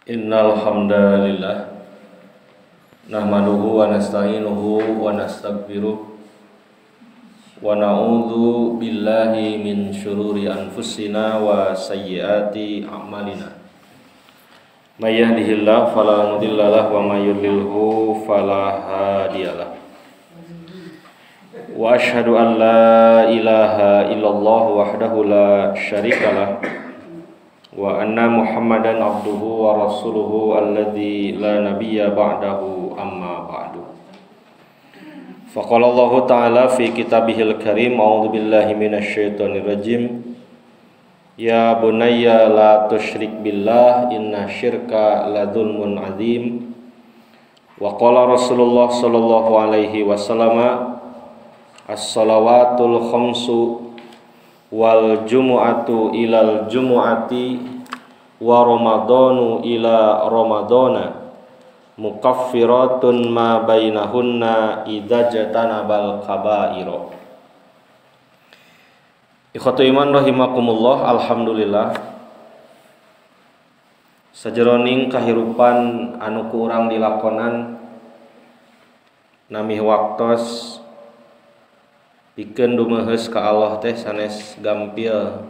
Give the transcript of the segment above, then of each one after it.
Innal hamdalillah nahmaduhu wa nasta'inuhu wa nastaghfiruh wa na'udzu billahi min syururi anfusina wa sayyiati a'malina. May yahdihillahu fala mudhillalah wa may yudlilhu fala hadiyalah. Wa asyhadu an la ilaha illallah wahdahu la syarikalah wa anna Muhammadan abduhu wa rasuluhu alladzi la nabiyya ba'dahu amma ba'du. Faqala Allahu ta'ala fi kitabihil karim, a'udzu billahi minasyaitonir rajim. Ya bunayya la tusyrik billah inna syirka la dzulmun azim. Wa qala Rasulullah sallallahu alaihi wasallam, as-salawatul khamsu wal jumu'atu ilal jumu'ati wa ramadanu ila ramadana mukaffiratun ma bainahunna idza jatanabal kaba'ira. Ikhwatu iman rahimakumullah, alhamdulillah sajeroning kahirupan anu ku urang dilakonan nami waktos pikeun dumeheus ka Allah teh sanes gampil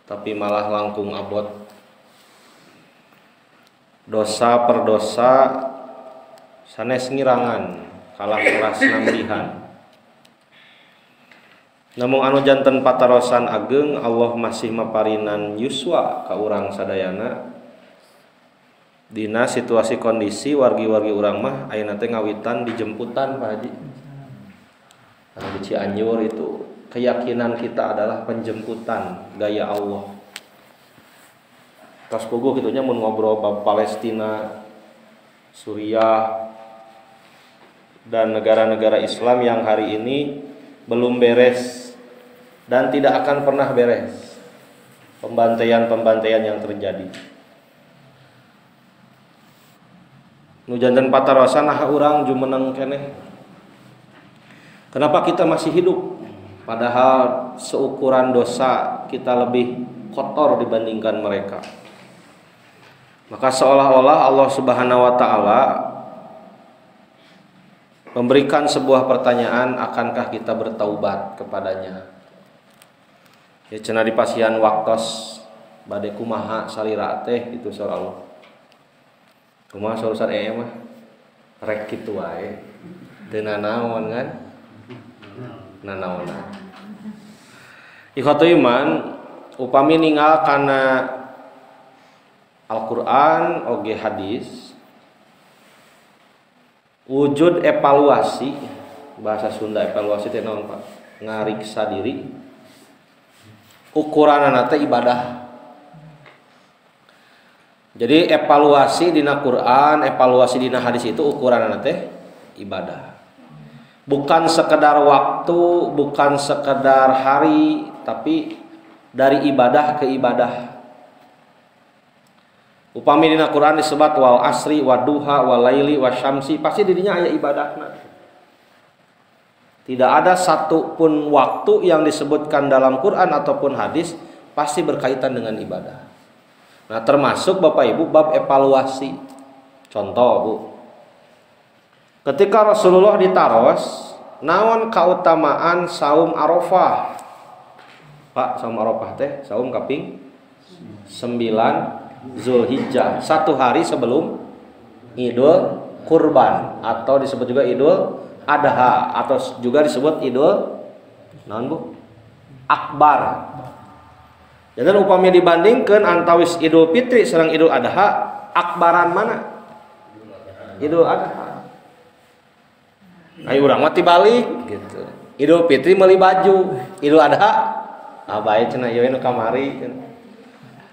tapi malah langkung abot. Dosa per dosa sanes ngirangan kalah kelas nambihan. Namun anu janten patarosan ageng, Allah masih maparinan yuswa ka urang sadayana dina situasi kondisi wargi-wargi urang mah ayeuna teh ngawitan dijemputan Pak Haji. Karena di Cianjur itu keyakinan kita adalah penjemputan gaya Allah. Tas puguh kitunya mun ngobrol bab Palestina, Suriah dan negara-negara Islam yang hari ini belum beres dan tidak akan pernah beres pembantaian-pembantaian yang terjadi. Nu janten patarosan nah urang jumeneng keneh. Kenapa kita masih hidup? Padahal seukuran dosa kita lebih kotor dibandingkan mereka. Maka seolah-olah Allah Subhanahu wa taala memberikan sebuah pertanyaan, akankah kita bertaubat kepadanya? Ya cenah dipasihan waktos bade kumaha salira teh itu saur Allah. Kumaha saur Ustaz mah? Rek kitu wae. Teu nanaon kan? Nanaonan. Ikhwatu iman, upami ninggal kana Al-Qur'an oge hadis, wujud evaluasi, bahasa Sunda evaluasi teh naon Pak? Ngariksa diri. Ukuranana teh ibadah. Jadi evaluasi dina Quran, evaluasi dina hadis itu ukuranana teh ibadah. Bukan sekedar waktu, bukan sekedar hari, tapi dari ibadah ke ibadah. Upami dina Quran disebut wal asri, waduha, wal laili, wasyamsi, pasti dirinya aya ibadahna. Tidak ada satu pun waktu yang disebutkan dalam Quran ataupun hadis pasti berkaitan dengan ibadah. Nah, termasuk Bapak Ibu bab evaluasi. Contoh, Bu. Ketika Rasulullah ditaros, naon kautamaan saum Arafah? Pak, saum Arafah teh saum kaping 9 Zulhijjah, satu hari sebelum Idul Kurban atau disebut juga Idul Adha atau juga disebut Idul naon Bu? Akbar. Jadi upamanya dibandingkan antawis Idul Fitri sareng Idul Adha, akbaran mana? Idul Adha. Ayo urang mah tibalik gitu. Idul Fitri meuli baju, Idul Adha ah bae cenah ieu nu kamari.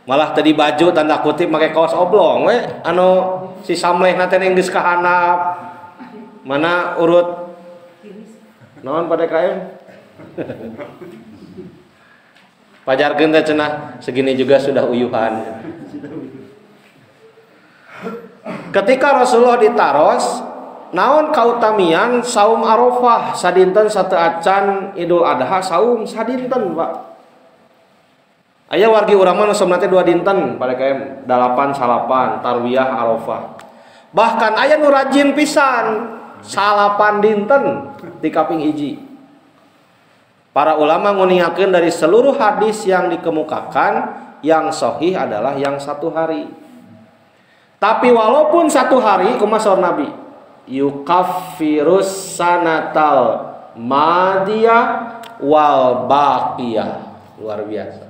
Malah tadi baju tanda kutip make kaos oblong we anu si samlehna teh geus kahandap. Mana urut naon pada KM? Pajarkeun teh cenah segini juga sudah uyuhan. Ketika Rasulullah ditaros, naon kautamian saum Arafah sadinten sateu acan Idul Adha saum sadinten Pak. Aya wargi urang mah nu saumna teh 2 dinten pada KM 8 salapan tarwiyah Arafah. Bahkan aya nu rajin pisan 8 dinten di kaping hiji. Para ulama nguningakeun dari seluruh hadis yang dikemukakan yang sahih adalah yang 1 hari. Tapi walaupun 1 hari kumaha saur Nabi? Yukaffirus sanatal madiyah wal baqiyah. Luar biasa.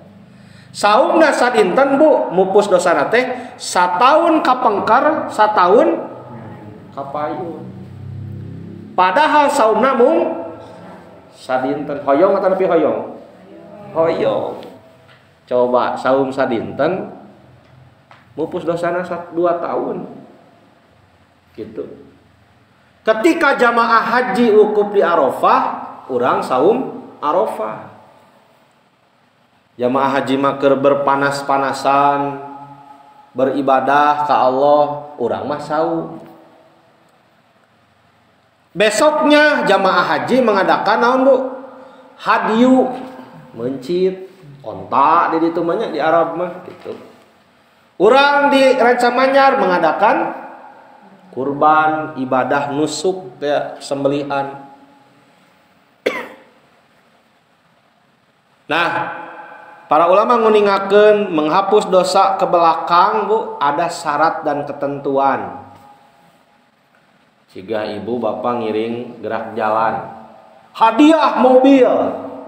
Saumna sadinten Bu mupus dosana teh sataun kapengker, sataun kapayun. Padahal saumna mung sadinten. Hoyong atau nepi hoyong? Hoyong. Coba saum sadinten mupus dosana 2 tahun. Gitu. Ketika jamaah haji wukuf di Arafah, urang saum Arafah. Jamaah haji mah keur berpanas-panasan, beribadah ka Allah, urang mah saum. Besoknya jamaah haji mengadakan naon Bu? Hadiyu, mencit, onta di ditu mah nya, di Arab mah gitu. Urang di Rancamanyar mengadakan kurban, ibadah nusuk ya, sembelihan. Nah, para ulama nguningakeun menghapus dosa ke belakang Bu ada syarat dan ketentuan. Jika ibu bapak ngiring gerak jalan, hadiah mobil,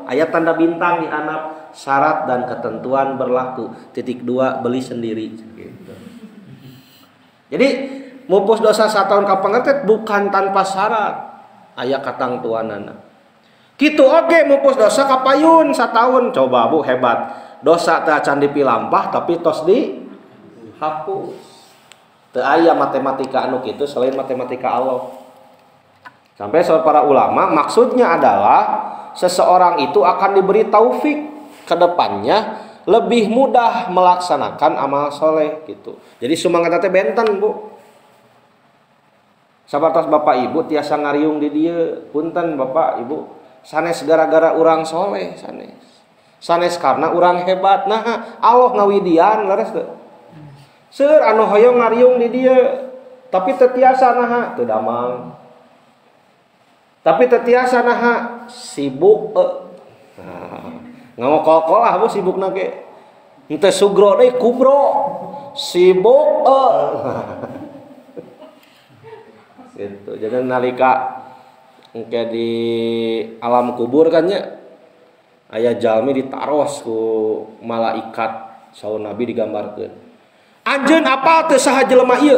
aya tanda bintang di handap, syarat dan ketentuan berlaku. Titik 2 beli sendiri. Gitu. Jadi mupus dosa satahun kapengetet bukan tanpa syarat, aya katangtuanana. Kitu oge mupus dosa kapayun satahun, coba Bu hebat. Dosa teu acan dipilampah tapi tos dihapus. Teu aya matematika anu kitu selain matematika Allah. Sampai soal para ulama maksudnya adalah seseorang itu akan diberi taufik ke depannya lebih mudah melaksanakan amal soleh gitu. Jadi sumangat teh benten Bu. Sabartos bapak ibu tiasa ngariung di dieu, punten bapak ibu sanes gara-gara urang soleh sanes. Sanes karena urang hebat. Nah, Allah ngawidian leres teu. Seueur anu hoyong ngariung di dieu, tapi teu tiasa naha teu damang. Tapi teu tiasa naha sibuk Nah, ngangokol lah Bu sibukna ge. Henteu sugro deui kubro. Sibuk Gitu. Jadi nalika engke di alam kubur kan nya aya jalmi ditaros ku malaikat saur Nabi digambarkeun. Anjeun apal teu saha jelema ieu?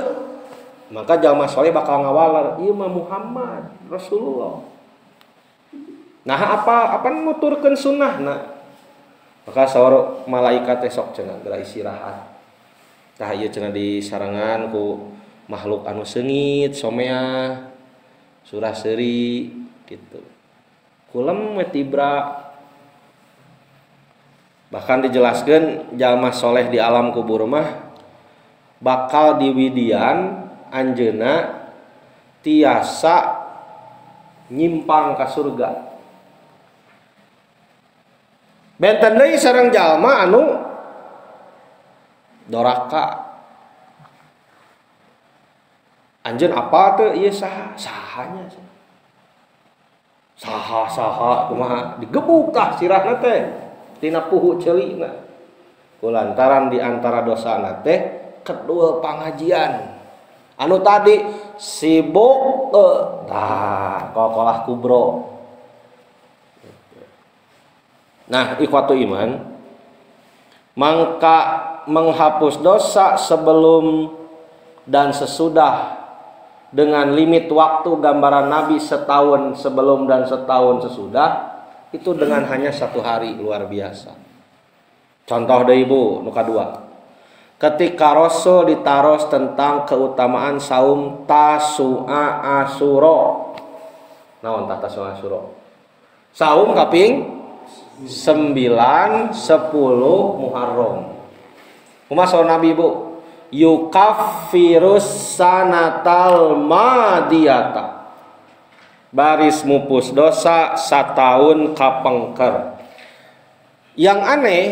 Maka jalma soleh bakal ngawaler, ieu mah Muhammad Rasulullah. Nah apa apa nuturkeun sunnahna? Maka saur malaikat teh sok cenah geura istirahat. Tah ieu cenah disarengan ku makhluk anu seungit, someah, surah seuri gitu. Kulem we tibra. Bahkan dijelaskeun jalma soleh di alam kubur mah bakal diwidian anjeuna tiasa nyimpang ka surga. Benten deui sareng jalma anu doraka. Anjeun apa teu ieu saha? Sahanya. Saha saha kumaha digebuk tah sirahna teh tina puhu ceulina. Kulantaran di antara dosana teh kedua pengajian anu tadi sibuk tah kokolah kubro. Nah ikhwatu iman, mangka menghapus dosa sebelum dan sesudah dengan limit waktu gambaran Nabi setahun sebelum dan setahun sesudah itu dengan hanya 1 hari, luar biasa. Contoh deui Bu nu kadua. Ketika Rasul ditaros tentang keutamaan saum Tasu'a Asyura. Naon tah Tasu'a Asyura? Saum kaping 9, 10 Muharram. Kumaha saur Nabi Bu? Yukaffirus sanatal madiyata. Baris mupus dosa satahun kapengker. Yang aneh,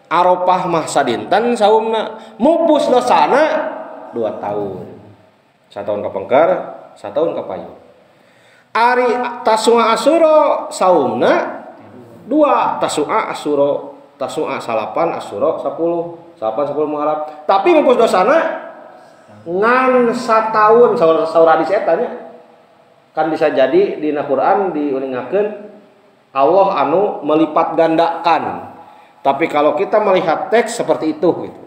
Arafah mah sadinten saumna, mupus dosana 2 tahun. 1 tahun kapengker, 1 tahun kapayun. Ari Tasua Asyura saumna 2, Tasua Asyura, Tasua 9, Asyura 10, 9 10 Muharram. Tapi mupus dosana ngan satahun saur hadis eta nya. Kan bisa jadi dina Quran diuningakeun Allah anu melipat gandakan. Tapi kalau kita melihat teks seperti itu gitu.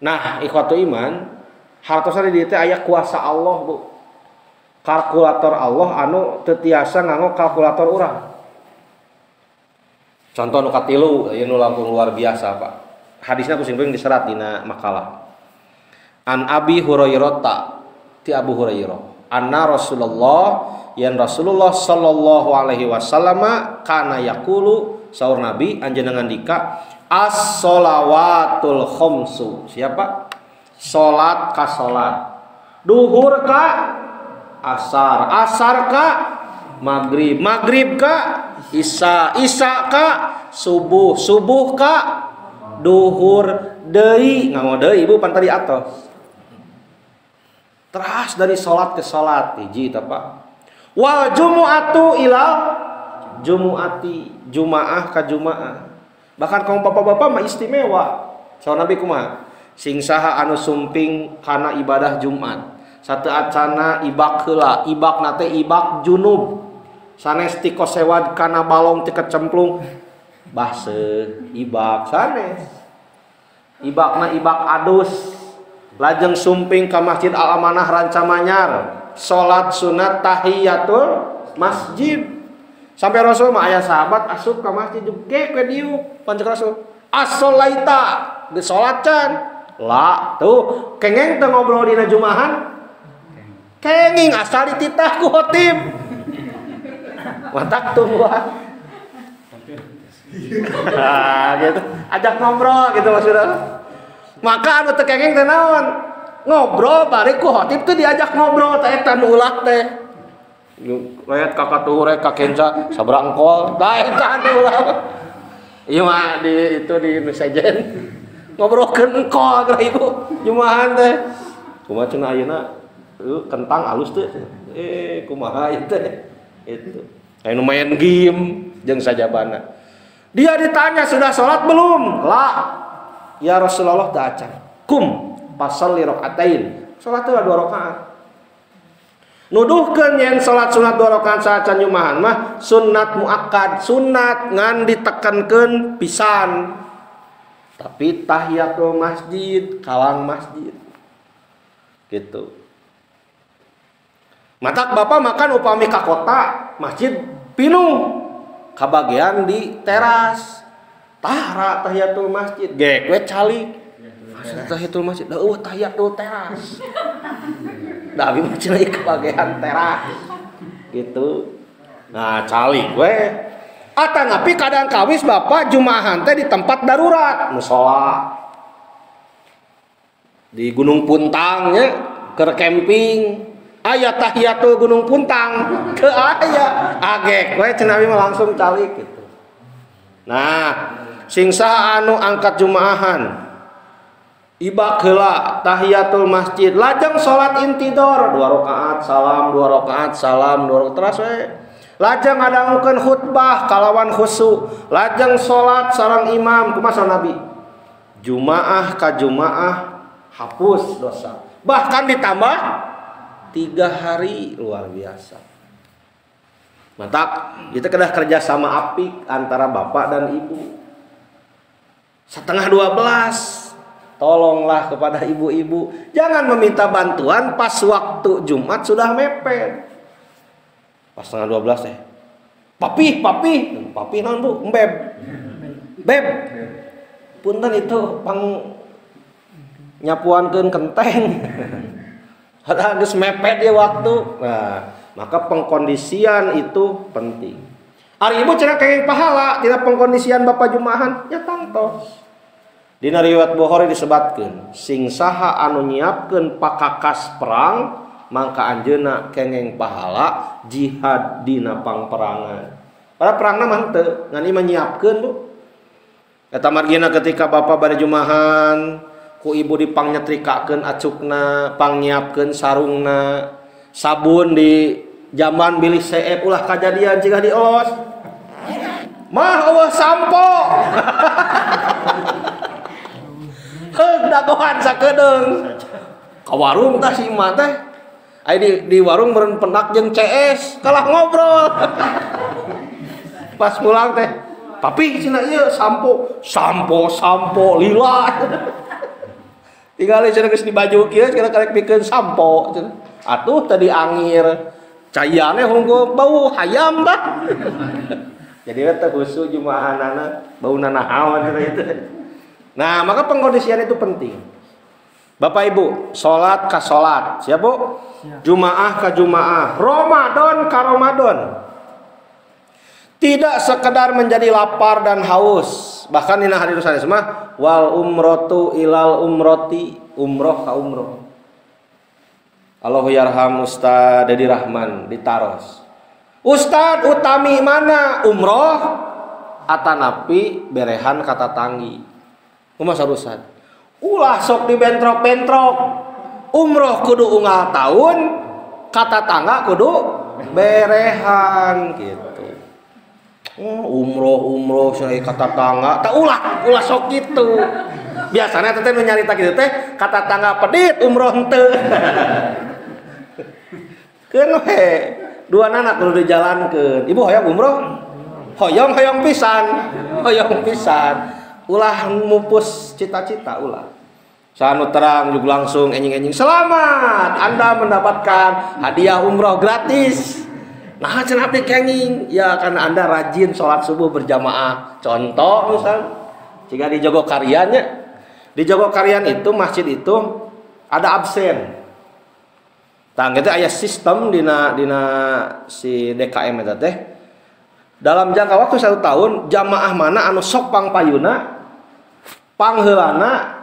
Nah, ikhwatu iman, hartosna di dieu teh aya kuasa Allah, Bu. Kalkulator Allah anu teu tiasa nganggo kalkulator urang. Contoh nu katilu, ieu nu langkung luar biasa, Pak. Hadisna ku sing diserat dina makalah. An Abi Hurairah ti Abu Hurairah, anna Rasulullah yen Rasulullah sallallahu alaihi wasallam kana yaqulu saur Nabi anjeunna ngandika as-sholawatul khamsu. Siapa? Salat ka salat. Duhur ka asar, asar ka maghrib, maghrib ka isya, isya ka subuh, subuh ka duhur deui, nganggo deui ibu pan tadi atos. Teras dari salat ke salat hiji tah Pak. Wal jumu'atu ilal jumu'ati, jumaah ka jumaah. Bahkan kaum bapak-bapak mah istimewa. Saur Nabi kumaha? Sing saha anu sumping kana ibadah Jumat. Satu acana ibak heula, ibak nate ibak junub. Sanes ti kosewad kana balong ti kecemplung baseuh ibak sanes. Ibakna ibak adus. Lajeng sumping ka Masjid Al Amanah Rancamanyar, salat sunat tahiyatul masjid. Sampai Rasul mah aya sahabat asup ka masjid ge we diuk pancek Rasul. As-sholaita, geus salat can. La tuh kengeng teu ngobrol dina jumahan. Kenging asal dititah ku khotib. Matak tungguan. Nah, gitu. Ajak ngobrol gitu maksudnya. Maka anu teu kenging teh naon? Ngobrol bari ku khotib teh diajak ngobrol teh eta nu ulah teh. Rayat kakak tuh rek ka kenca sabra engkol. Tah eta anu ulah. Ieu mah di itu di nu sejen. Ngobrolkeun engkol geura ibu jumahan teh. Kumaha cenah ayeuna kentang alus teh. Kumaha ieu teh. Itu. Aya nu main game jeung sajabana. Dia ditanya sudah sholat belum? La. Ya Rasulullah teu acan. Kum fasalli rakaatain. Salat teh 2 rakaat. Nuduhkeun yen salat sunat 2 rakaat saacan jumahan mah sunat muakkad, sunat ngan ditekankeun pisan. Tapi tahiyatul masjid, kalang masjid. Gitu. Matak bapak makan upami ka kota, masjid pinuh. Kabagian di teras. Tara tahiyatul masjid, gek we calik. Tahiyatul masjid, da eueuh tahiyatul teras. Da abi mah cenah kebagian teras. Gitu. Nah, calik we. Atanapi kadang kawis bapak jumahan teh di tempat darurat, musala. Di Gunung Puntang nya keur camping. Aya tahiyatul Gunung Puntang, teu aya. Agek we cenah abi mah langsung calik gitu. Nah, sing saha anu angkat jumaahan ibak heula tahiyatul masjid, lajeng salat intidor 2 rakaat, salam 2 rakaat, salam 2 rakaat teras we. Lajeng ngadangukeun khutbah kalawan khusyuk, lajeng salat sareng imam kumaha Nabi. Jumaah ka jumaah hapus dosa. Bahkan ditambah 3 hari, luar biasa. Mantap, itu kedah kerja sama apik antara bapak dan ibu. 11:30, tolonglah kepada ibu-ibu, jangan meminta bantuan pas waktu Jumat sudah mepet. Pas 11:30 teh. Papi, papi, papi naon Bu? Beb. Beb. Punten itu pang nyapuankeun kenteng. Ada geus mepet dia waktu. Nah, maka pengkondisian itu penting. Ari ibu cenah kenging pahala tina pengkondisian bapak jumahan nya tangtos. Dina riwayat Bukhari disebatkeun, sing saha anu nyiapkeun pakakas perang mangka anjeunna kenging pahala jihad dina pangperangan. Padahal perangna mah henteu, ngan ieu mah nyiapkeun Bu. Eta margina ketika bapak bade jumahan ku ibu dipangnetrikakeun acukna, pangnyiapkeun sarungna, sabun di jamban bilih seep ulah kajadian cigah diolos. Mah eueuh sampo. Heug dagoan sakedeung. Ka warung tah si imah teh. Aya di warung meureun pendak jeung CS kalah ngobrol. Pas pulang teh, papi cenah ieu sampo, sampo sampo lila. Tinggal cenah geus di baju kieu cenah karek pikeun sampo cenah. Atuh tadi angir. Caiane hungkul bau hayam tah. Jadi teh khusu jumahanana bau nanahaon cenah itu. Nah, maka pengkondisian itu penting. Bapak Ibu, salat ka salat, siap Bu? Siap. Jumaah ka jumaah, Ramadan ka Ramadan. Tidak sekedar menjadi lapar dan haus. Bahkan dina hadis sanes mah wal umrotu ilal umroti, umroh ka umroh. Allahu yarham Ustaz Dedi Rahman ditaros. Ustaz utami mana umroh atanapi berehan kata tanggi. Kumaha Ustaz? Ulah sok dibentrok-bentrok. Umroh kudu unggal tahun, kata tangga kudu berehan gitu. Oh, umroh saya kata tangga, tak ulah, ulah sok gitu. Biasanya teh nu nyarita kitu teh kata tangga pedit umroh henteu. Keun we, dua anak kudu dijalankeun. Ibu hoyong umroh? Hoyong hoyong pisan, hoyong pisan. Ulah mupus cita-cita ulah. Sanu terang juga langsung enjing-enjing selamat Anda mendapatkan hadiah umroh gratis. Nah cenah abdi kenging ya karena Anda rajin sholat subuh berjamaah. Contoh misal jika di Jogokariannya, di Jogokarian itu masjid itu ada absen. Tah kitu aya sistem dina si DKM eta teh. Dalam jangka waktu 1 tahun jamaah mana anu sok pangpayuna, pangheulana,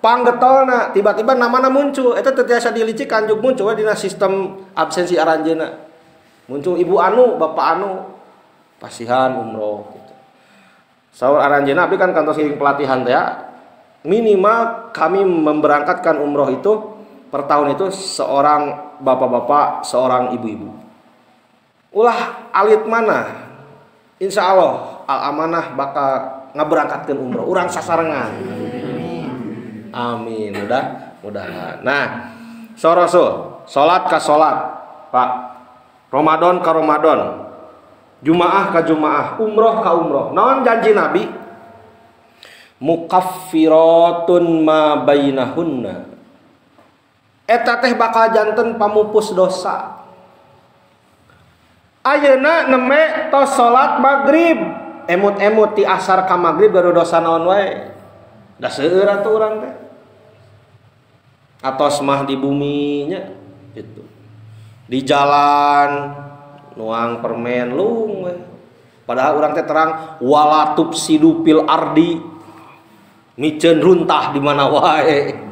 panggetolna, tiba-tiba namana muncul. Eta teu tiasa dilicikan juk muncul we dina sistem absensi aranjeuna. Muncul ibu anu, bapak anu, pasihan umroh gitu. Saur aranjeuna abdi kan kantos ngiring pelatihan teh ya. Minimal kami memberangkatkan umroh itu per tahun itu seorang bapak-bapak, seorang ibu-ibu. Ulah alit mana? Insya Allah al-amanah bakal ngaberangkatkeun umroh urang sasarengan. Amin. Udah, mudahan. Nah, so Rasul, salat ka salat, Pak. Ramadan ka Ramadan. Jumaah ka Jumaah, umroh ka umroh. Naon janji Nabi? Mukaffiratun ma bainahunna. Eta teh bakal janten pamupus dosa. Ayeuna neme tos salat magrib, emut-emut ti asar ka magrib baru dosa naon wae. Da seueur atuh urang teh. Atos mah di bumi nya gitu. Di jalan nuang permen lung we. Padahal urang teh terang wala tufsidu fil ardi. Miceun runtah di mana wae.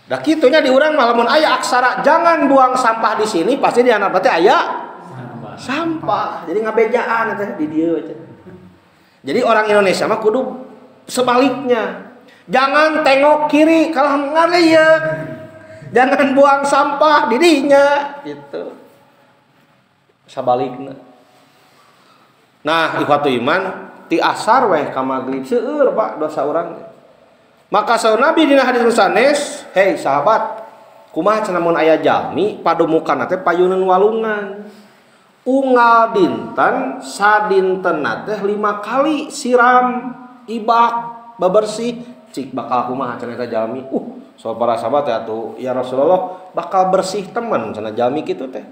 Da kitunya di urang mah lamun aya aksara jangan buang sampah di sini pasti di handap teh aya sampah. Jadi ngabejaan teh di dieu. Jadi orang Indonesia mah kudu sebaliknya. Jangan tengok kiri kalau ngalieu. Jangan buang sampah didinya gitu. Sabalikna. Nah, ikhwatu iman ti asar weh ka magrib seueur Pak dosa urang. Maka saur Nabi dina hadis sanes, "Hei sahabat, kumaha cenah mun aya jalmi padumukanna teh payuneun walungan. Unggal dinten sadintenna teh 5 kali siram, ibak, bebersih, cik bakal kumaha cenah eta jalmi." So para sahabat teh atuh, ya Rasulullah bakal bersih teman cenah jalmi kitu teh.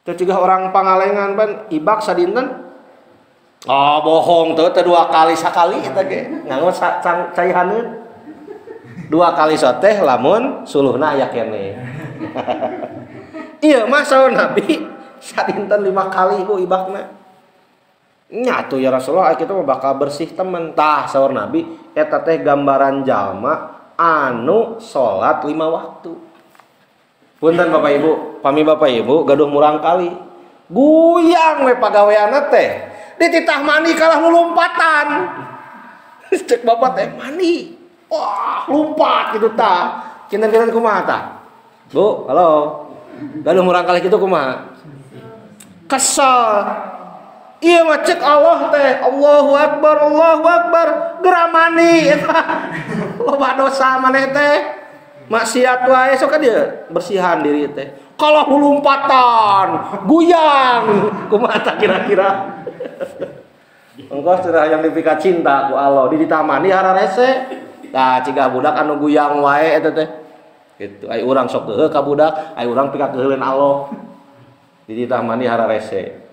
Teu cigah orang Pangalengan pan ibak sadinten. Oh bohong tuh, teh 2 kali sakali eta ge nganggo cai haneut. 2 kali soteh lamun suluhna aya keneh. Ieu mah saur Nabi sadinten 5 kali ku ibakna. Nya atuh ya Rasulullah kitu mah bakal bersih temen. Tah saur Nabi eta teh gambaran jalma anu salat 5 waktu. Punten Bapak Ibu, pami Bapak Ibu gaduh murang kali. Guyang we pagaweanna teh. Dititah mandi kalah lulumpatan. Cek bapak teh mandi. Wah, lompat gitu tah. Kinten-kinten kumaha tah? Bu, halo. Gaduh murang kali kitu kumaha? Kesel. Iya mah cek Allah teh, Allahu Akbar, Allahu Akbar, geura mandi eta. Loba dosa maneh teh. Maksiat wae sok ka dieu bersihan diri teh. Kalau lompatan, guyang, kumaha tah kira-kira? Engkau sudah yang dipika cinta ku Allah, di ditamani hararese. Tah ciga budak anu guyang wae eta teh. Gitu, ai urang sok keuheuh ka budak, ai urang pika keuheuleun Allah. Di ditamani hararese.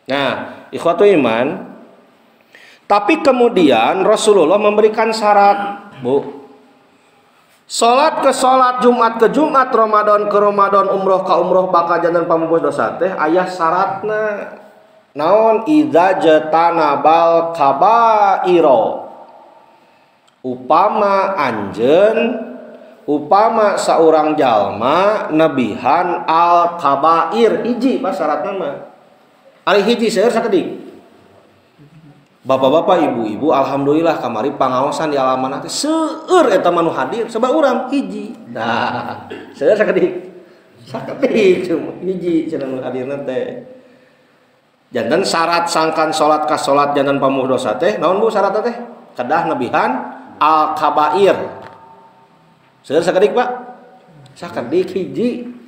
Nah, ikhwatu iman, tapi kemudian Rasulullah memberikan syarat, Bu. Salat ke salat, Jumat ke Jumat, Ramadan ke Ramadan, umroh ke umroh bakal janten pamupus dosa teh aya syaratna. Naon idza jatanabal kabairo. Upama anjeun, upama saurang jalma nebihan al kabair hiji pak syaratna mah. Ari hiji seueur sakedik. Bapak-bapak, ibu-ibu, alhamdulillah kamari pangaosan di alaman teh seueur eta mah nu hadir sabab urang hiji. Nah, seueur sakedik. Sakedik cuma hiji cenah nu hadirna teh. Janten syarat sangkan salat ka salat janten pamuh dosa teh naon Bu syaratna teh? Kedah nebihan al kabair. Seueur sakedik Pak? Sakedik hiji.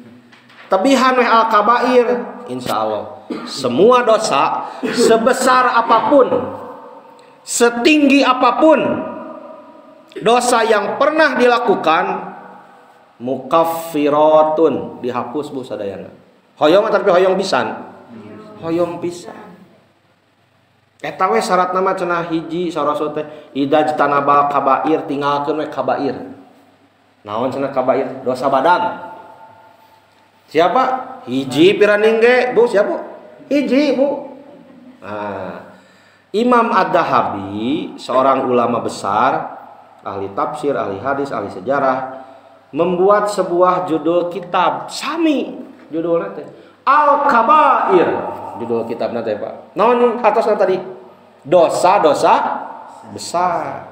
Tebihan weh al kabair, insyaallah semua dosa sebesar apapun, setinggi apapun dosa yang pernah dilakukan mukaffiratun, dihapus Bu sadayana. Hoyong tapi hoyong pisan. Hoyong pisan. Eta we syaratna mah cenah hiji saraso teh idza jtanabal kabair, tinggalkeun we kabair. Naon cenah kabair? Dosa badan. Siapa? Hiji piraning ge, Bu, siapa? Hiji, Bu. Nah, Imam Ad-Dahabi, seorang ulama besar, ahli tafsir, ahli hadis, ahli sejarah, membuat sebuah judul kitab sami judulna teh Al-Kabair. Judul kitabna teh, Pak. Naon atasna tadi? Dosa-dosa besar.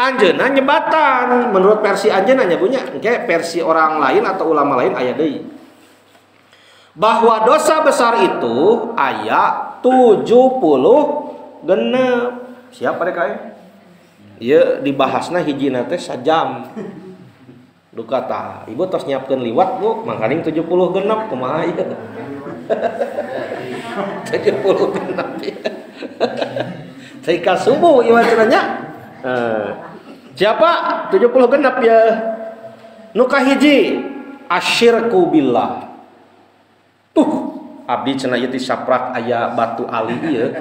Anjeunna nyebatan menurut versi anjeunna nya punya, engke versi orang lain atau ulama lain aya deui. Bahwa dosa besar itu aya 76. Siapa mereka ya? Ieu dibahasna hijina teh sajam. Duka tah, ibu tos nyiapkeun liwat Bu, mangkaning 76 kumaha ieu? 76 ieu. Teh ka subuh ieu mah cenah nya. Siapa? 76 ya. Nu kahiji asyirku billah. Tuh, abdi cenah ieu ti saprak aya batu ali ieu.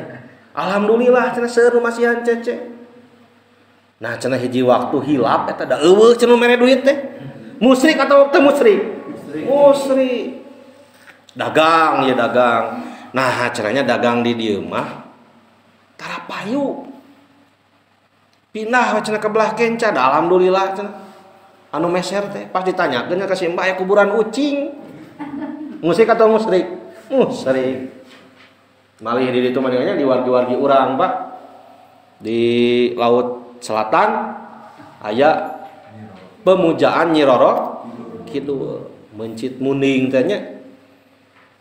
Alhamdulillah cenah seueur nu masihan cece. Nah, cenah hiji waktu hilap eta da eueuh cenah mere duit teh. Musyrik atau teu musyrik? Musyrik. Dagang ya dagang. Nah, cenahnya dagang di dieu mah tara payu. Pindah cenah ke belah kenca, da alhamdulillah cenah. Anu meser teh pas ditanyakeun ka si Mbak aya kuburan ucing. Musyrik atau musyrik? Musyrik. Malih di ditu mah di wargi-wargi urang, Pak. Di laut selatan aya pemujaan Nyi Roro Kidul, mencit munding teh nya.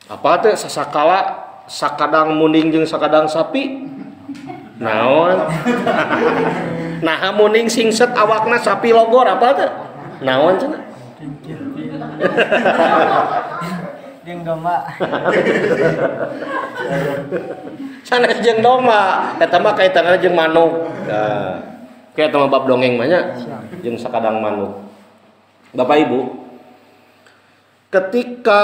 Apa teh sasakala sakadang munding jeung sakadang sapi? Naon? Nah, munding singset awakna sapi logor apa teh? Naon cenah? Jeung domba. Sanes jeung domba, eta mah kaitanna jeung manuk. Nah, kayak eta mah bab dongeng mah nya, jeung sakadang manuk. Bapak Ibu, ketika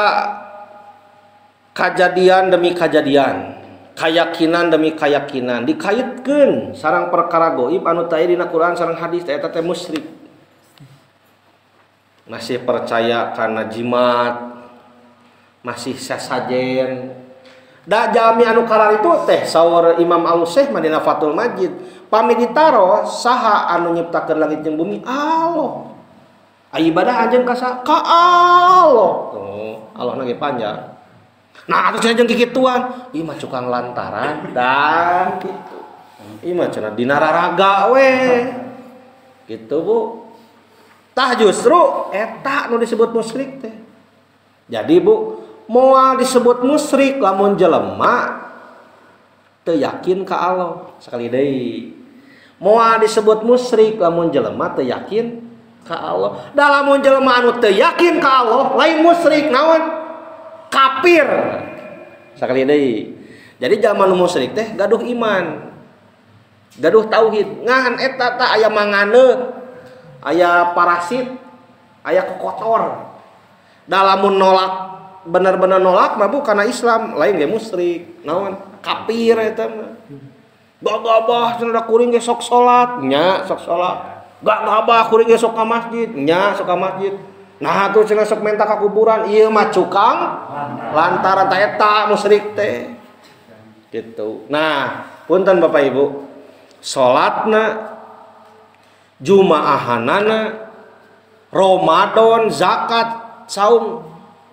kajadian demi kajadian, kayakinan demi kayakinan dikaitkeun sareng perkara goib anu teu aya dina Quran sareng hadis eta teh musyrik. Masih percaya kana jimat, masih sasajen. Da jalmi anu kalar itu teh saur Imam Al-Syekh dina Fathul Majid, pami ditaro saha anu nyiptakeun langit jeung bumi? Allah. Ai ibadah anjeun ka saha? Ka Allah. Oh, Allahna ge panjang. Nah, atuh cenah jeung kikituan, ieu mah cukang lantaran dan gitu. Ieu mah cenah dina raraga we. Gitu Bu. Tah justru eta nu disebut musyrik teh. Jadi Bu, moal disebut musyrik lamun jelema teu yakin ka Allah. Sekali deui. Moal disebut musyrik lamun jelema teu yakin ka Allah. Da lamun jelema anu teu yakin ka Allah lain musyrik naon? Kafir. Sakali deui. Jadi jalma nu musyrik teh gaduh iman. Gaduh tauhid. Ngan eta tah aya manganeut, aya parasit, aya kokotor. Da lamun nolak bener-bener nolak mah Bu kana Islam lain ge musyrik. Naon? Kafir eta mah. Gagabah cenah kuring ge sok salat, nya sok salat. Gagabah kuring ge sok ka masjid, nya sok ka masjid. Nah tuh cenah sok menta ka kuburan, ieu mah cukang lantaran ta eta musyrik teh. Gitu. Nah, punten Bapak Ibu, salatna, jumaahanana, Ramadan, zakat, saum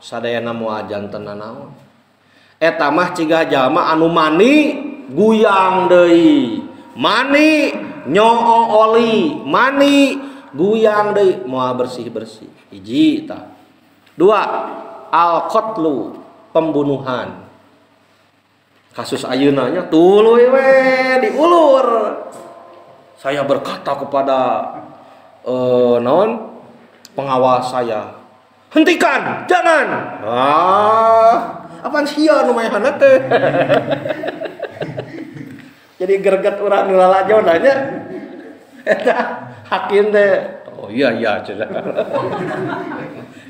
sadayana moal janten nanaon. Eta mah cigah jalma anu mani guyang deui, mani nyoo oli, mani guyang deui moal bersih-bersih. Hiji tah. Dua, al-qatlu, pembunuhan. Kasus ayeuna nya tuluy we diulur. Saya berkata kepada naon pengawal saya, hentikan, jangan. Ah, apaan sia nu maehana teh. Jadi greget urang nu lalajo nanya. Eta hakim teh, oh iya iya cenah.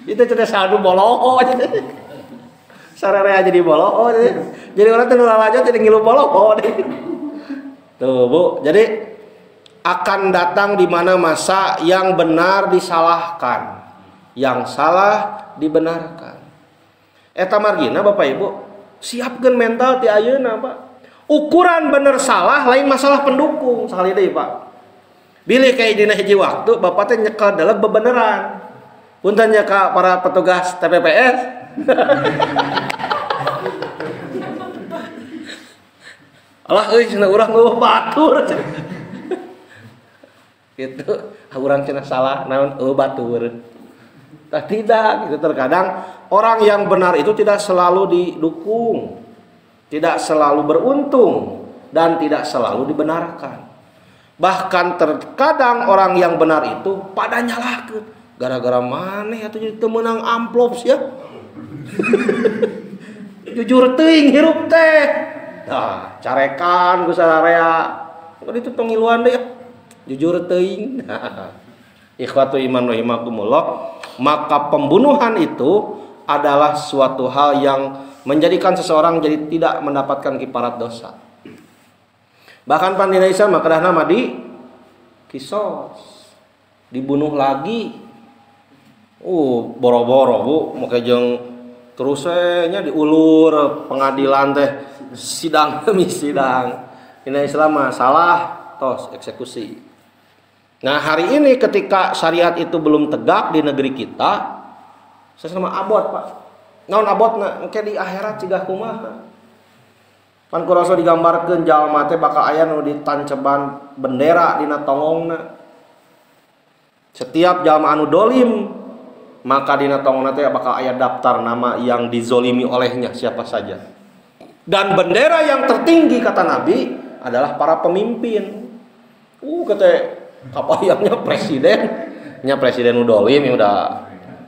Itu cenah sadu boloo cenah. Sararea jadi boloo cenah. Jadi urang teh nu lalajo jadi ngilu boloo. Tuh Bu, jadi akan datang di mana masa yang benar disalahkan, yang salah dibenarkan. Eta margina Bapak Ibu, siapkeun mental ti ayeuna Pak. Ukuran bener salah lain masalah pendukung sekali deui Pak. Bilih kayak dina hiji waktu Bapak teh nyekel dalam bebeneran. Punten nya ka para petugas TPPS. Alah euy cenah urang eueuh batur. Gitu, urang cenah salah naon eueuh batur. Tah tidak, gitu terkadang orang yang benar itu tidak selalu didukung, tidak selalu beruntung, dan tidak selalu dibenarkan. Bahkan terkadang orang yang benar itu pada nyalahkeun. Gara-gara maneh atuh jadi teu meunang amplop sia. Jujur teuing hirup teh. Nah, carekan ku sararea. Mun itu tong ngiluan deui. Jujur teuing. Ikhwatu iman rahimakumullah, maka pembunuhan itu adalah suatu hal yang menjadikan seseorang jadi tidak mendapatkan kiparat dosa. Bahkan pandina Isa mah kedahna mah di kisos, dibunuh lagi. Boro-boro Bu, make jeung terus nya diulur pengadilan teh sidang demi sidang. Dina Islam mah salah tos eksekusi. Nah, hari ini ketika syariat itu belum tegak di negeri kita, saya sama abot, Pak. Naon abotna? Engke di akhirat cigah kumaha. Pan ku Rasul digambarkeun jalma teh bakal aya nu ditanceban bendera dina tongongna. Setiap jalma anu dolim, maka dina tongongna teh bakal aya daftar nama yang dizolimi olehnya siapa saja. Dan bendera yang tertinggi kata Nabi adalah para pemimpin. Kata kapayangnya presiden, nya presiden nu dolim ya udah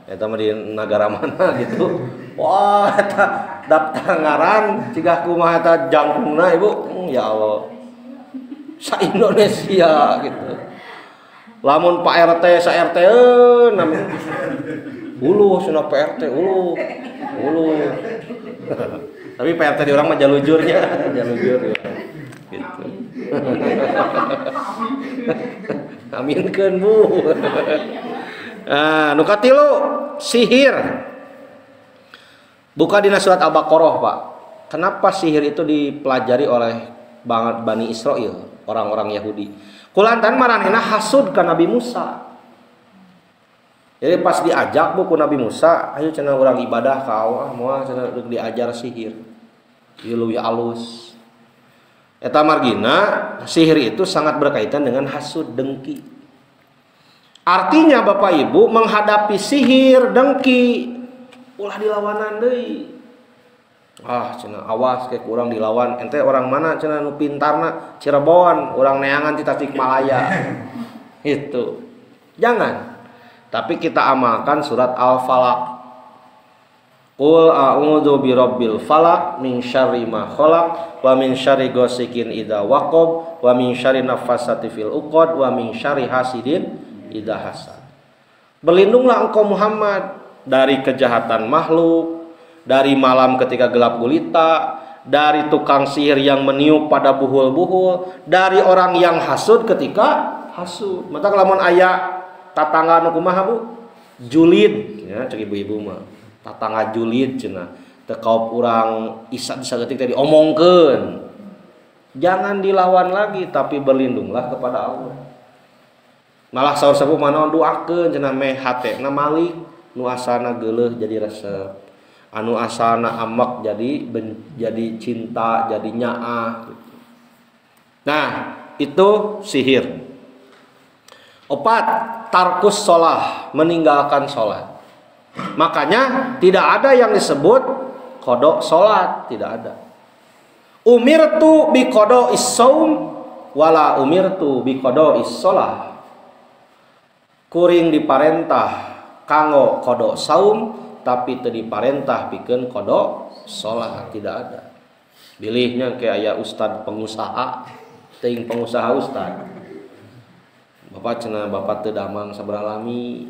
eta mah di negara mana gitu. Wah, eta daftar ngaran cigah kumaha eta jangkungna Ibu. Ya Allah. Sa Indonesia gitu. Lamun Pak RT sa RT namanya. Uluh cenah Pak RT uluh. Uluh. Tapi Pak RT di urang mah jalujurnya, jalujur ya. Gitu. Aminkeun Bu. Nah, nu katilu sihir. Buka dina surat Al-Baqarah, Pak. Kenapa sihir itu dipelajari oleh Bani Israel, orang-orang Yahudi? Kulantaran maranehna hasud ka Nabi Musa. Jadi pas diajak Bu ku Nabi Musa, ayo cenah urang ibadah ka Allah, moal cenah diajar sihir. Ieu leuwih alus. Eta margina sihir itu sangat berkaitan dengan hasud, dengki. Artinya Bapak Ibu menghadapi sihir, dengki, ulah dilawanan deui. Ah cenah awas kayak kurang dilawan. Ente orang mana cenah nu pintarna Cirebon, urang neangan ti Tasikmalaya. Itu. Jangan. Tapi kita amalkan surat Al-Falaq. Qul a'udzu birabbil falaq min syarri ma khalaq wa min syarri ghasikin idza waqab wa min syarri naffatsati fil 'uqad wa min syarri hasidin idza hasad. Berlindunglah engkau Muhammad dari kejahatan makhluk, dari malam ketika gelap gulita, dari tukang sihir yang meniup pada buhul-buhul, dari orang yang hasud ketika hasud. Mata lamun aya tatangga nu kumaha Bu? Julid ya cek ibu-ibu mah. Tatangga julid cenah teu kaop urang isa saeutik teh diomongkeun. Jangan dilawan lagi tapi berlindunglah kepada Allah. Malah saur sepuh mah doakeun cenah meh hatena malik nu asana geuleuh jadi resep. Anu asana amek jadi cinta, jadi nyaah gitu. Nah, itu sihir. Opat, tarkus sholah, meninggalkan sholat. Makanya tidak ada yang disebut qada sholat, tidak ada. Umirtu bi qada'is shaum wala umirtu bi qada'is sholah. Kuring diparentah kanggo qada saum tapi teu diparentah pikeun qada sholat, tidak ada. Bilihnya kayak aya ustad pengusaha, teuing pengusaha ustad. Bapak cenah bapak teu damang sabaraha lami,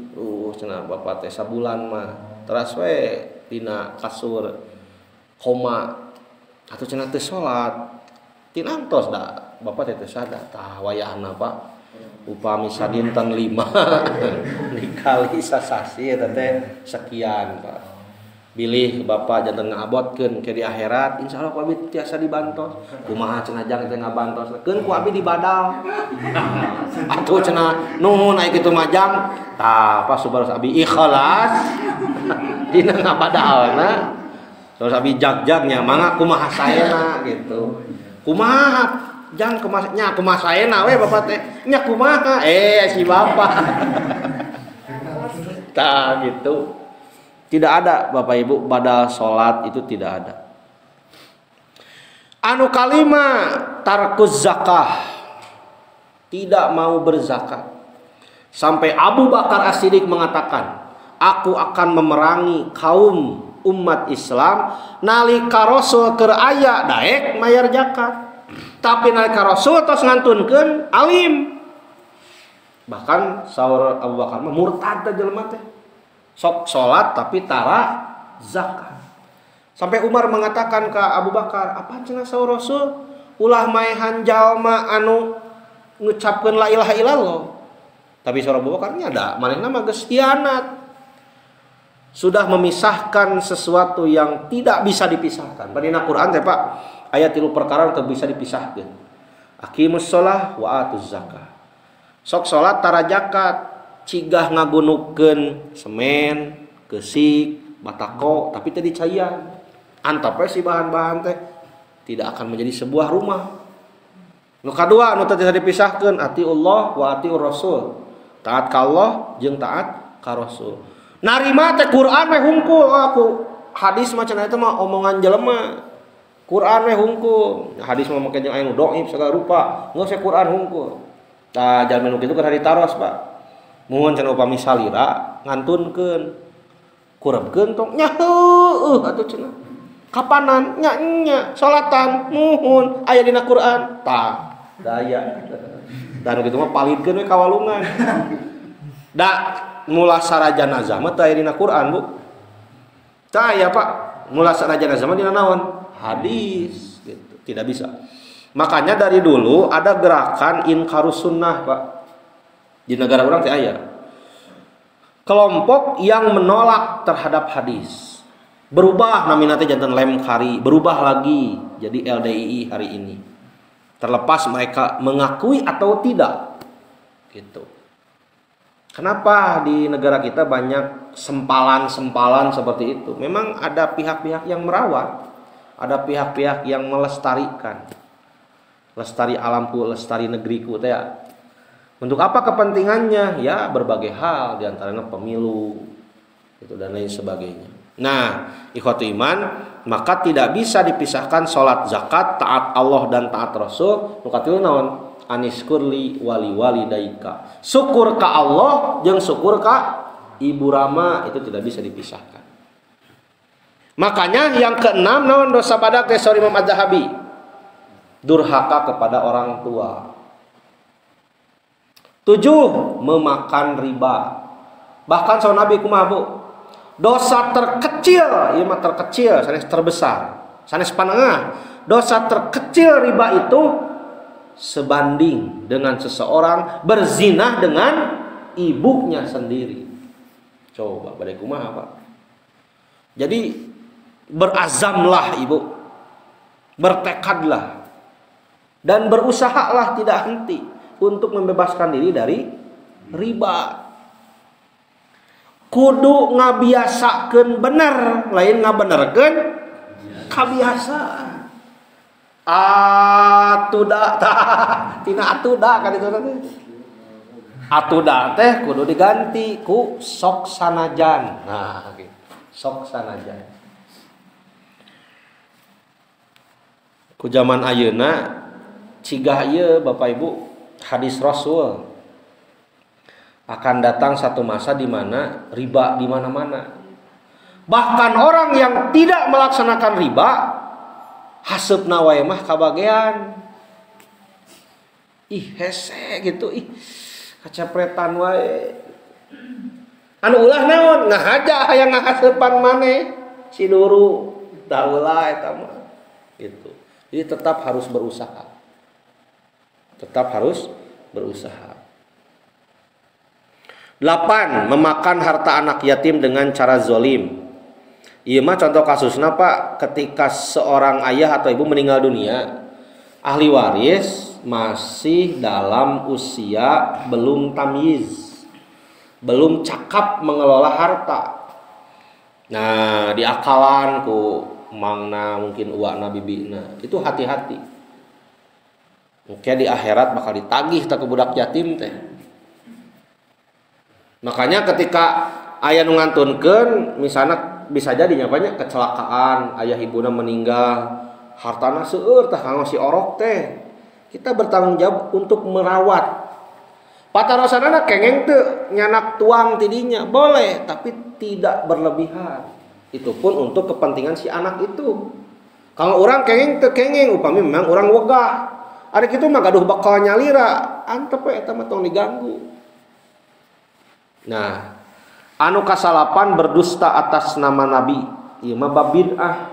cenah bapak teh sabulan mah teras we dina kasur koma atuh cenah teu salat. Tinantos da bapak teh teu sadar. Tah wayahna Pak upami sadinten 5 dikali sasasi eta teh sekian Pak. Bilih bapak janten ngabotkeun ke di akhirat insyaallah ku abi tiasa dibantos. Kumaha cenah jang teh ngabantos keun ku abi dibadal. Atuh cenah nuhun aya kitu mah jang. Tah pas subaros abi ikhlas dina ngabadalna. Terus abi jag-jagnya mangga kumaha saena gitu. Kumaha jang kumaha nya kumaha saena we bapak teh. Nya kumaha si bapak. Tah gitu. Tidak ada Bapak Ibu badal sholat itu tidak ada. Anu kalima tarkuz zakah, tidak mau berzakat. Sampai Abu Bakar As-Siddiq mengatakan, aku akan memerangi kaum umat Islam nalika Rasul keur aya daek mayar zakat. Tapi nalika Rasul tos ngantunkeun alim. Bahkan saur Abu Bakar mah murtad teh jelema teh. Sok sholat tapi tara zakat. Sampai Umar mengatakan ke Abu Bakar, apa cenah saur Rasul ulah maehan jalma anu ngucapkeun la ilaha illallah. Tapi saur Abu Bakar nya da manehna mah geus hianat. Sudah memisahkan sesuatu yang tidak bisa dipisahkan. Dina Quran teh Pak, ayat 3 perkara teu bisa dipisahkeun. Aqimus shalah wa atuz zakah. Sok salat tara zakat, cigah ngagunukeun semen, keusik, batako, tapi teu dicaian. Antap we si bahan-bahan teh tidak akan menjadi sebuah rumah. Nu kadua nu teu bisa dipisahkeun, atiullah wa atiur rasul. Taat ka Allah jeung taat ka Rasul. Narima teh Quran we hungkul aku. Hadis mah cenah eta mah omongan jelema. Quran we hungkul. Hadis mah make jeung aya nu dhaif segala rupa. Geus we Quran hungkul. Tah jalmi nu kitu keur ditaros, Pak. Muhun cenah upami salira ngantunkeun. Kurebkeun tong nya heueuh atuh cenah. Kapanan nya nya salatan muhun aya dina Quran. Tah daya. Dan kitu mah palidkeun we ka walungan. Da mulasara janazah mah teu aya dina Quran, Bu. Teu aya, Pak. Mulasara janazah mah dina naon? Hadis gitu. Tidak bisa. Makanya dari dulu ada gerakan inkarus sunnah, Pak. Di negara orang teh aya. Kelompok yang menolak terhadap hadis. Berubah namina teh janten Lemkari, berubah lagi jadi LDII hari ini. Terlepas mereka mengakui atau tidak. Gitu. Kenapa di negara kita banyak sempalan-sempalan seperti itu? Memang ada pihak-pihak yang merawat, ada pihak-pihak yang melestarikan. Lestari alamku, lestari negeriku teh ya. Untuk apa kepentingannya? Ya berbagai hal, diantaranya pemilu itu dan lain sebagainya. Nah, ikhwatu iman, maka tidak bisa dipisahkan sholat, zakat, taat Allah dan taat Rasul. Nu katilu naon? Aniskurli wali walidaika. Syukur ka Allah jeung syukur ka ibu rama, itu tidak bisa dipisahkan. Makanya yang keenam naon dosa badak teh saur Imam Az-Zahabi? Durhaka kepada orang tua. 7, memakan riba. Bahkan saur Nabi kumaha Bu? Dosa terkecil, ieu mah terkecil, sanes terbesar, sanes panengah. Dosa terkecil riba itu sebanding dengan seseorang berzinah dengan ibunya sendiri. Coba bade kumaha Pak? Jadi berazamlah ibu, bertekadlah, dan berusahalah tidak henti untuk membebaskan diri dari riba. Kudu ngabiasakeun bener, lain ngabenerkeun kabiasaan. Atuda tah, tina atuda kan itu teh. Atuda teh kudu diganti ku sok sanajan. Nah, gitu. Sok sanajan. Ku zaman ayeuna cigah ieu Bapak Ibu hadis Rasul. Akan datang satu masa di mana riba di mana-mana. Bahkan orang yang tidak melaksanakan riba haseupna wae mah kabagean. Ih hese gitu, ih kacapretan wae. Anu ulah naon ngahaja hayang ngahaseupan maneh si duru da ulah eta mah gitu. Jadi tetap harus berusaha. Tetap harus berusaha. 8, memakan harta anak yatim dengan cara zolim. Ieu mah contoh kasusna Pak, ketika seorang ayah atau ibu meninggal dunia, ahli waris masih dalam usia belum tamyiz, belum cakap mengelola harta. Nah, diakalan ku mangna mungkin uakna bibina, itu hati-hati. Mungkin di akhirat bakal ditagih tak ke budak yatim teh. Makanya ketika ayah nu ngantunkeun misalnya bisa jadi nyapanya kecelakaan, ayah ibuna meninggal, hartana seueur tah kanggo si orok teh. Kita bertanggung jawab untuk merawat. Patarosanana kengeng teu nyanak tuang tidinya, boleh, tapi tidak berlebihan. Itu pun untuk kepentingan si anak itu. Kalau orang kengeng teu kengeng, upami memang orang wegah. Ada kitu mah gaduh bakal nyalira, antep we eta mah tong diganggu. Nah, anu kasalapan berdusta atas nama nabi, ieu mah bab bid'ah.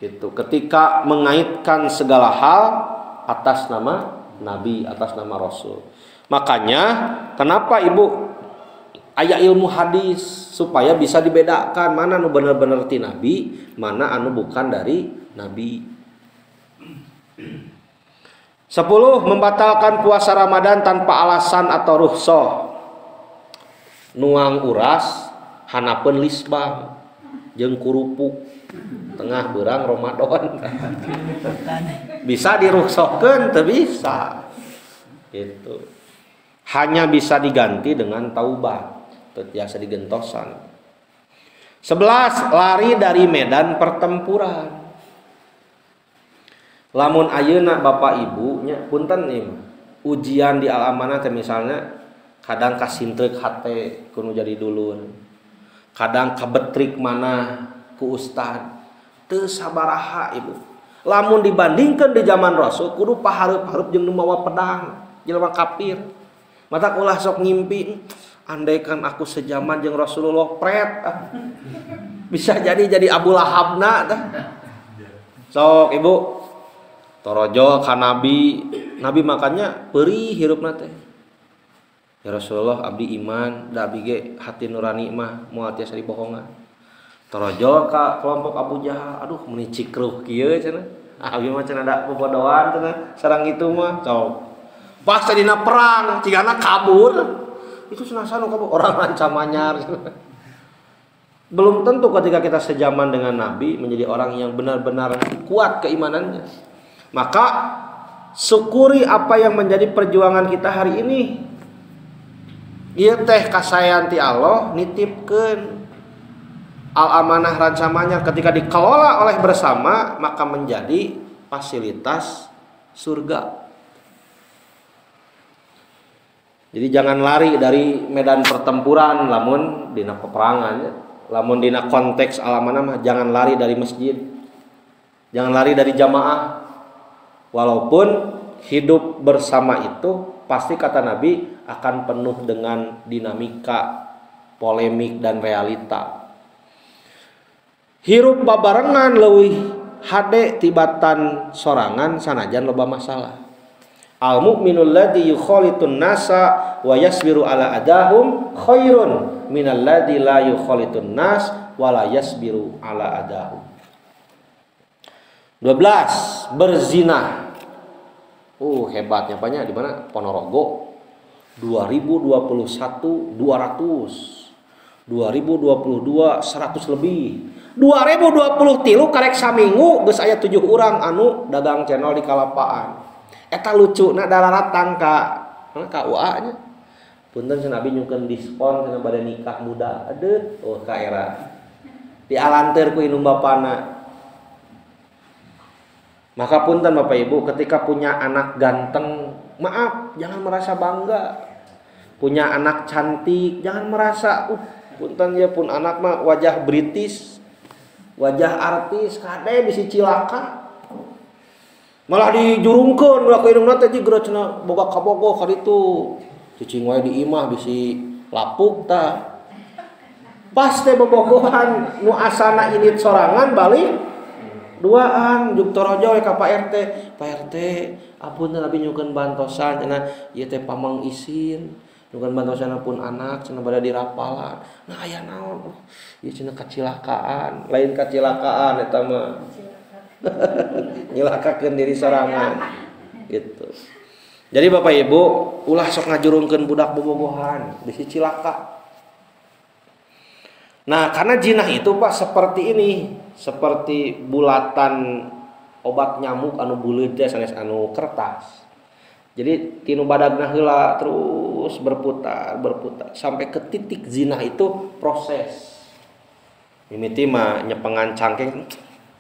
Gitu, ketika mengaitkan segala hal atas nama nabi, atas nama rasul. Makanya kenapa ibu aya ilmu hadis supaya bisa dibedakan mana anu bener-bener ti nabi, mana anu bukan dari nabi. 10, membatalkan puasa Ramadan tanpa alasan atau rukhsah. Nuang uras hanapeun lisbang jeung kurupuk tengah beurang Ramadan. Bisa dirukhsahkeun teu bisa. Gitu. Hanya bisa diganti dengan taubat, teu biasa digentosan. 11, lari dari medan pertempuran. Lamun ayeuna bapak ibu nya punten nih, ujian di al-amanah teh misalnya kadang kasintreuk hate kudu jadi dulur, kadang kabetrik mana ku ustad, teu sabaraha ibu. Lamun dibandingkan di zaman Rasul kudu pahareup-hareup jeung nu mawa pedang jelema kafir. Mata ulah sok ngimpi, andaikan aku sejaman jeung Rasulullah pret, bisa jadi Abu Lahabna tah. Sok ibu torojol ka nabi, nabi makanya perih hirupna teh. Ya Rasulullah abdi iman, da abdi ge hati nurani mah moal tiasa dibohongan. Torojol ka kelompok Abu Jahal, aduh meuni cikruh kieu cenah. Abdi mah cenah da bobodoan cenah sarang itu mah. Sok. Pas dina perang cigana kabur. Itu cenah sanu kabur orang lancamanyar. Belum tentu ketika kita sejaman dengan nabi menjadi orang yang benar-benar kuat keimanannya. Maka syukuri apa yang menjadi perjuangan kita hari ini. Ieu teh kasayan ti Allah nitipkeun al amanah rancamannya ketika dikelola oleh bersama maka menjadi fasilitas surga. Jadi jangan lari dari medan pertempuran lamun dina peperangan, lamun dina konteks al amanah mah jangan lari dari masjid. Jangan lari dari jamaah. Walaupun hidup bersama itu pasti kata Nabi akan penuh dengan dinamika, polemik dan realita. Hirup babarengan leuwih hade tibatan sorangan sanajan loba masalah. Al mu'minul ladzi yukhalitun nasa wa yasbiru ala adahum khairun minal ladzi la yukhalitun nas wa la yasbiru ala adahum. 12 berzina. Hebatnya banyak di mana? Ponorogo 2021 200, 2022 100 lebih, 2023 karek saminggu geus aya 7 urang anu dagang channel di Kalapaan. Eta lucuna dalaratang ka KUA nya. Punten cenah abi nyungkeun diskon cenah bade nikah muda. Aduh, oh ka era. Dialanteur ku indung bapana. Maka punten Bapak Ibu, ketika punya anak ganteng, maaf, jangan merasa bangga. Punya anak cantik, jangan merasa punten ya pun anak mah wajah British, wajah artis, kade bisi cilaka. Malah dijurungkeun ulah ku indungna teh jigra cenah boga kabogoh ka ditu. Cicing wae di imah bisi lapuk tah. Pas teh bobogohan nu asana init sorangan balik duaan juk torojo ka Pak RT. Pak RT, ampun abi nyungkeun bantosan cenah ieu teh pamang isin. Nyungkeun bantosan pun anak cenah bada dirapalan. Nah aya naon? Ieu cenah kacilakaan, lain kacilakaan eta mah. Nyilakakeun diri sorangan gitu. Jadi Bapak Ibu, ulah sok ngajurungkeun budak bobogohan bisi cilaka. Nah, karena jinah itu Pak seperti ini, seperti bulatan obat nyamuk anu buleud teh sanes anu kertas. Jadi tinu badagna heula terus berputar, berputar sampai ke titik zinah itu proses. Mimiti mah nyepengan cangkeng,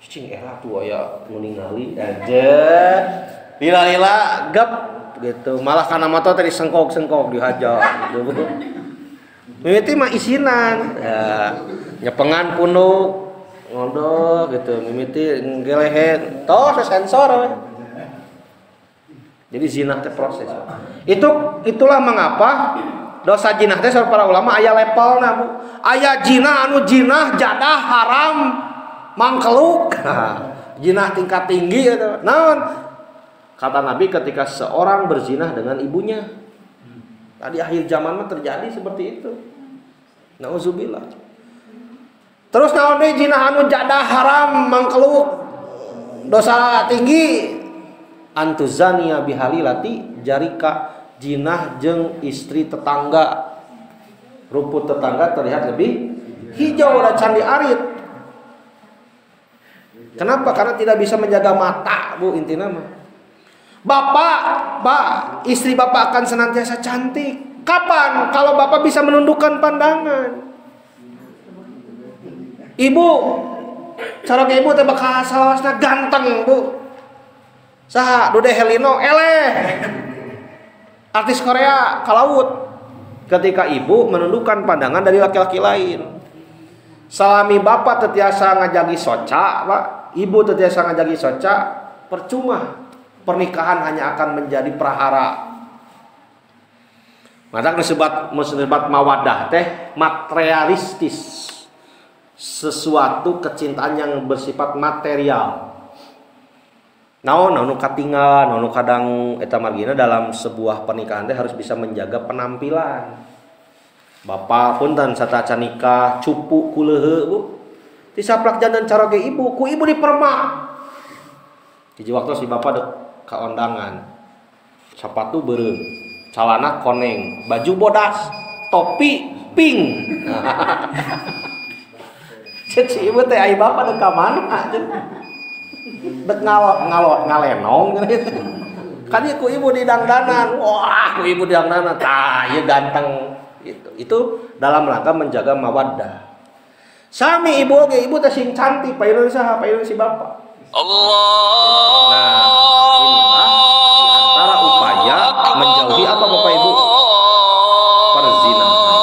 cing era tuh aya nu ningali aja. Lila-lila gep gitu. Malah kana mata tadi sengkok-sengkok dihaja gitu. Mimiti mah isinan. Ya, nyepengan punduk ngodok gitu, mimiti ngelehen, tos sensor we. Jadi zinah teh proses. Itulah mengapa dosa jinah teh saur para ulama aya levelna Bu. Aya jinah anu jinah jadah haram mangkeluk. Jinah tingkat tinggi eta. Naon? Kata Nabi ketika seorang berzinah dengan ibunya. Tadi akhir zaman mah terjadi seperti itu. Nauzubillah. Terus naon deui jinah anu jadah haram mangkeluk dosa tinggi antuzania bihalilati jarika, jinah jeung istri tetangga. Rumput tetangga terlihat lebih hijau dan candi arit. Kenapa? Karena tidak bisa menjaga mata, Bu, intina mah. Bapak, Pak, istri bapak akan senantiasa cantik. Kapan? Kalau bapak bisa menundukkan pandangan. Ibu, cara ke ibu teh bakal salawasna ganteng, Bu. Saha? Dude Helino, eleh. Artis Korea, kalaut. Ketika ibu menundukkan pandangan dari laki-laki lain. Salami bapak tetiasa ngajagi soca, Pak. Ibu tetiasa ngajagi soca, percuma. Pernikahan hanya akan menjadi prahara. Maka disebut mawadah teh materialistis. Sesuatu kecintaan yang bersifat material. Naon anu katinggal, anu kadang eta margina dalam sebuah pernikahan teh harus bisa menjaga penampilan. Bapak punten satacan nikah cupu kuleuheu, Bu. Disaplak jantan caroge ibu, ku ibu dipermak. Hiji waktu si bapak dek ka ondangan. Sepatu beureum, calana koneng, baju bodas, topi pink. Cek si ibu teh ai bapak dek ka mana? Dek ngalenong kan ieu ku ibu di dangdanan. Wah, ku ibu di dangdanan. Tah, ieu ganteng. Itu dalam rangka menjaga mawaddah. Sami ibu oge, ibu teh sing cantik, payun saha, payun si bapak. Allah. Nah, inilah di antara upaya menjauhi apa Bapak Ibu? Perzinahan.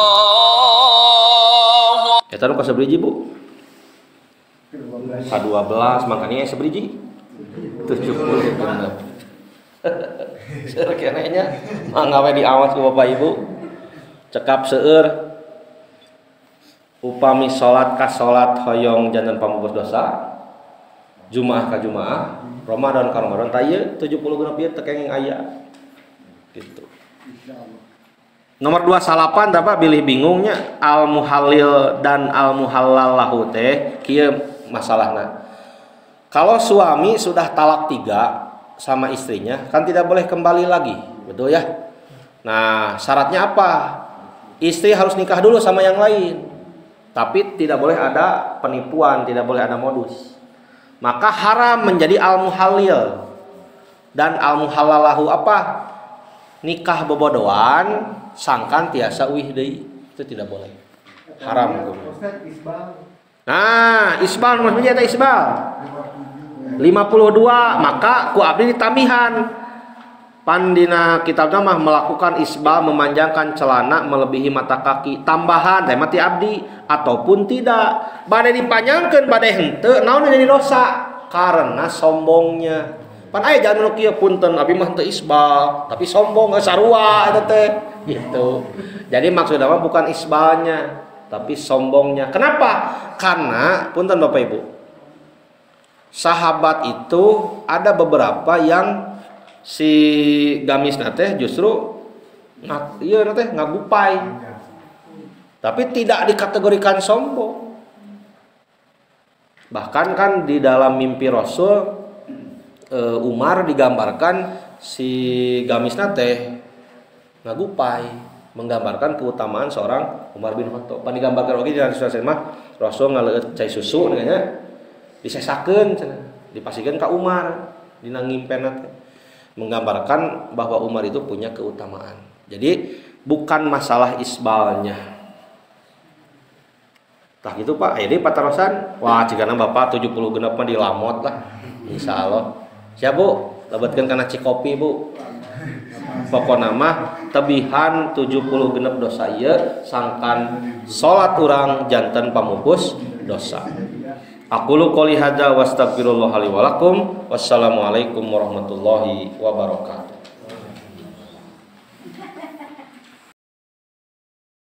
Eta nu kasabriji, Bu? Ka-12, makanya sabriji 70 bener. Seueur keneh nya, mangga we diawas ku Bapak Ibu. Cekap seueur. Upami salat ka salat hoyong janten pamupus dosa, Jumaah ka Jumaah, Ramadan ka Ramadan, tah ieu 70 genep ieu teu kenging aya. Gitu. Nomor 29 tah bilih bingungnya al muhallil dan al muhallal lahu teh kieu masalahna. Kalau suami sudah talak 3 sama istrinya kan tidak boleh kembali lagi, betul ya? Nah, syaratnya apa? Istri harus nikah dulu sama yang lain. Tapi tidak boleh ada penipuan, tidak boleh ada modus. Maka haram menjadi al-muhallil. Dan al-muhallalahu apa? Nikah bobodoan sangkan tiasa uih deui. Itu tidak boleh. Haram. Nah, isbal maksudnya eta isbal. 52 maka ku abdi ditambihan. Pan dina kitabna mah melakukan isbal memanjangkan celana melebihi mata kaki, tambahan teh mati abdi ataupun tidak. Bade dipanjangkeun bade henteu naon jadi dosa karena sombongnya. Pan aya jalan nu kieu punten abdi mah henteu isbal tapi sombong sarua eta teh gitu. Jadi maksudna mah bukan isbalnya tapi sombongnya. Kenapa? Karena punten Bapak Ibu, sahabat itu ada beberapa yang si gamisna teh justru ieu teh ngagupai. Tapi tidak dikategorikan sombong. Bahkan kan di dalam mimpi Rasul Umar digambarkan si gamisna teh ngagupai, menggambarkan keutamaan seorang Umar bin Khattab. Pan digambarkan oge di dalam surah mah Rasul ngaleueut cai susu nya disesakeun cenah, dipasikeun ka Umar dina ngimpenna teh. Menggambarkan bahwa Umar itu punya keutamaan. Jadi bukan masalah isbalnya. Tah gitu Pak, ini patarosan. Wah, cigana Bapak 70 genep mah dilamot lah. Insyaallah. Siap Bu, lebetkeun kana cikopi Bu. Pokona mah tebihan 70 genep dosa ieu sangkan salat urang janten pamupus dosa. Aqulu qouli hadza wa astaghfirullah li wa lakum. Wassalamualaikum warahmatullahi wabarakatuh.